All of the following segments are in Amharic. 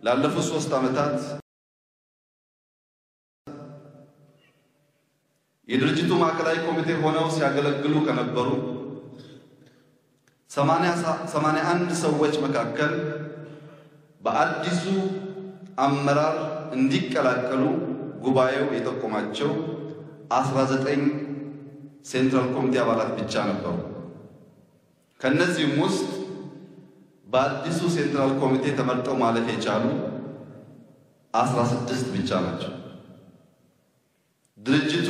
ላለፉት 3 ዓመታት የድርጅቱ ማዕከላዊ ኮሚቴ ሆነው ሲያገለግሉ ከነበሩ 81 ሰዎች መካከል በአዲሱ አመራር እንዲቀላቀሉ ጉባኤው የጠቆማቸው 19 ሴንትራል ኮሚቴ አባላት ብቻ ነበሩ። ከነዚህም ውስጥ በአዲሱ ሴንትራል ኮሚቴ ተመርጠው ማለፍ የቻሉ 16 ብቻ ናቸው። ድርጅቱ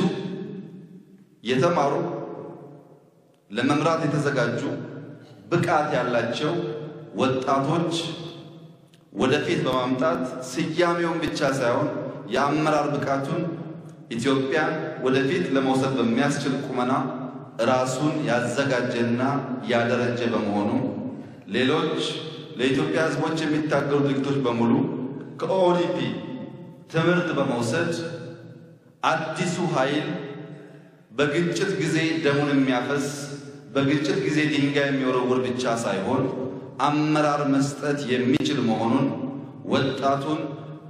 የተማሩ፣ ለመምራት የተዘጋጁ፣ ብቃት ያላቸው ወጣቶች ወደፊት በማምጣት ስያሜውን ብቻ ሳይሆን የአመራር ብቃቱን ኢትዮጵያን ወደፊት ለመውሰድ በሚያስችል ቁመና ራሱን ያዘጋጀና ያደረጀ በመሆኑ ሌሎች ለኢትዮጵያ ሕዝቦች የሚታገሉ ድርጅቶች በሙሉ ከኦዲፒ ትምህርት በመውሰድ አዲሱ ኃይል በግጭት ጊዜ ደሙን የሚያፈስ፣ በግጭት ጊዜ ድንጋይ የሚወረውር ብቻ ሳይሆን አመራር መስጠት የሚችል መሆኑን ወጣቱን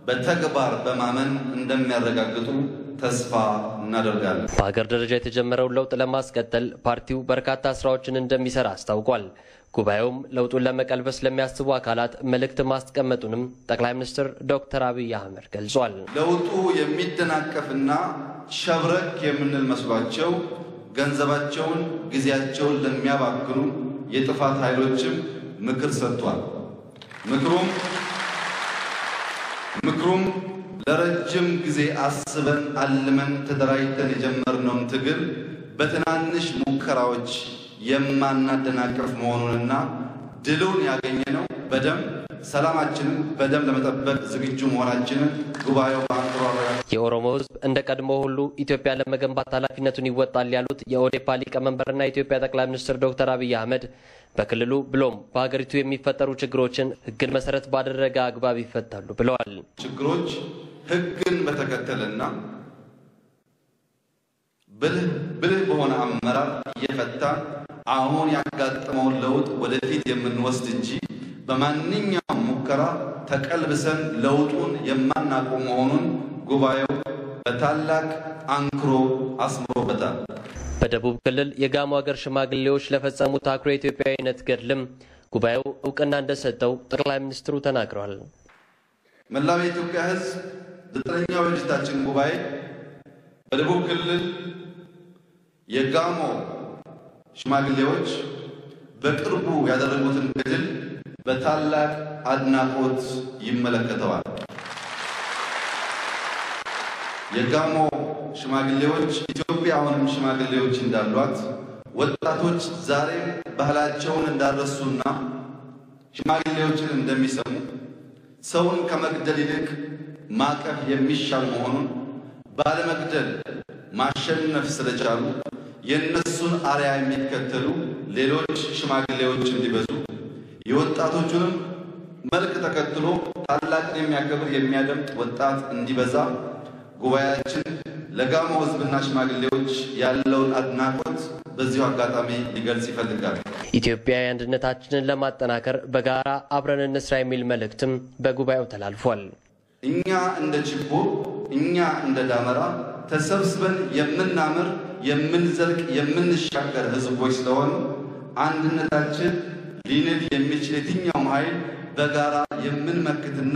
በተግባር በማመን እንደሚያረጋግጡ ተስፋ እናደርጋለን። በሀገር ደረጃ የተጀመረውን ለውጥ ለማስቀጠል ፓርቲው በርካታ ስራዎችን እንደሚሰራ አስታውቋል። ጉባኤውም ለውጡን ለመቀልበስ ለሚያስቡ አካላት መልእክት ማስቀመጡንም ጠቅላይ ሚኒስትር ዶክተር አብይ አህመድ ገልጿል። ለውጡ የሚደናቀፍና ሸብረክ የምንል መስሏቸው ገንዘባቸውን፣ ጊዜያቸውን ለሚያባክኑ የጥፋት ኃይሎችም ምክር ሰጥቷል። ምክሩም ለረጅም ጊዜ አስበን አልመን ተደራጅተን የጀመርነውን ትግል በትናንሽ ሙከራዎች የማናደናቅፍ መሆኑንና ድሉን ያገኘነው በደም፣ ሰላማችንን በደም ለመጠበቅ ዝግጁ መሆናችንን ጉባኤው በአንክሮ አረጋግጧል። የኦሮሞ ሕዝብ እንደ ቀድሞ ሁሉ ኢትዮጵያ ለመገንባት ኃላፊነቱን ይወጣል ያሉት የኦዴፓ ሊቀመንበርና የኢትዮጵያ ጠቅላይ ሚኒስትር ዶክተር አብይ አህመድ በክልሉ ብሎም በሀገሪቱ የሚፈጠሩ ችግሮችን ሕግን መሰረት ባደረገ አግባብ ይፈታሉ ብለዋል። ችግሮች ሕግን በተከተለና ብልህ በሆነ አመራር እየፈታ አሁን ያጋጠመውን ለውጥ ወደፊት የምንወስድ እንጂ በማንኛውም ሙከራ ተቀልብሰን ለውጡን የማናቆም መሆኑን ጉባኤው በታላቅ አንክሮ አስምሮበታል። በደቡብ ክልል የጋሞ ሀገር ሽማግሌዎች ለፈጸሙት አኩሪ የኢትዮጵያዊነት ገድልም ጉባኤው እውቅና እንደሰጠው ጠቅላይ ሚኒስትሩ ተናግረዋል። መላው የኢትዮጵያ ሕዝብ 9ኛው የድርጅታችን ጉባኤ በደቡብ ክልል የጋሞ ሽማግሌዎች በቅርቡ ያደረጉትን ገድል በታላቅ አድናቆት ይመለከተዋል። የጋሞ ሽማግሌዎች ኢትዮጵያ አሁንም ሽማግሌዎች እንዳሏት፣ ወጣቶች ዛሬም ባህላቸውን እንዳልረሱና ሽማግሌዎችን እንደሚሰሙ፣ ሰውን ከመግደል ይልቅ ማቀፍ የሚሻል መሆኑን ባለመግደል ማሸነፍ ስለቻሉ የእነሱን አርያ የሚከተሉ ሌሎች ሽማግሌዎች እንዲበዙ፣ የወጣቶቹንም መልክ ተከትሎ ታላቅን የሚያከብር የሚያደምጥ ወጣት እንዲበዛ ጉባኤያችን ለጋሞ ሕዝብና ሽማግሌዎች ያለውን አድናቆት በዚሁ አጋጣሚ ሊገልጽ ይፈልጋል። ኢትዮጵያዊ አንድነታችንን ለማጠናከር በጋራ አብረን እንስራ የሚል መልእክትም በጉባኤው ተላልፏል። እኛ እንደ ችቦ፣ እኛ እንደ ዳመራ ተሰብስበን የምናምር፣ የምንዘልቅ፣ የምንሻገር ሕዝቦች ስለሆን አንድነታችን ሊንድ የሚችል የትኛውም ኃይል በጋራ የምንመክትና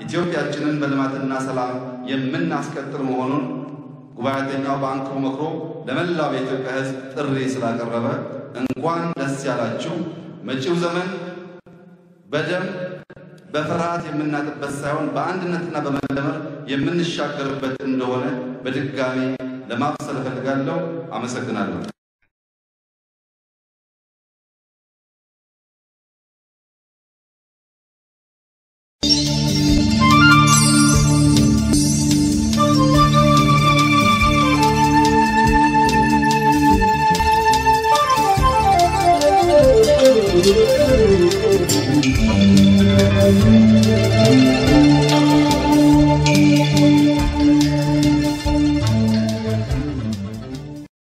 ኢትዮጵያችንን በልማትና ሰላም የምናስቀጥል መሆኑን ጉባኤተኛው በአንክሮ መክሮ ለመላው የኢትዮጵያ ሕዝብ ጥሪ ስላቀረበ እንኳን ደስ ያላችሁ። መጪው ዘመን በደም በፍርሃት የምናጥበት ሳይሆን በአንድነትና በመደመር የምንሻገርበት እንደሆነ በድጋሚ ለማብሰር እፈልጋለሁ። አመሰግናለሁ።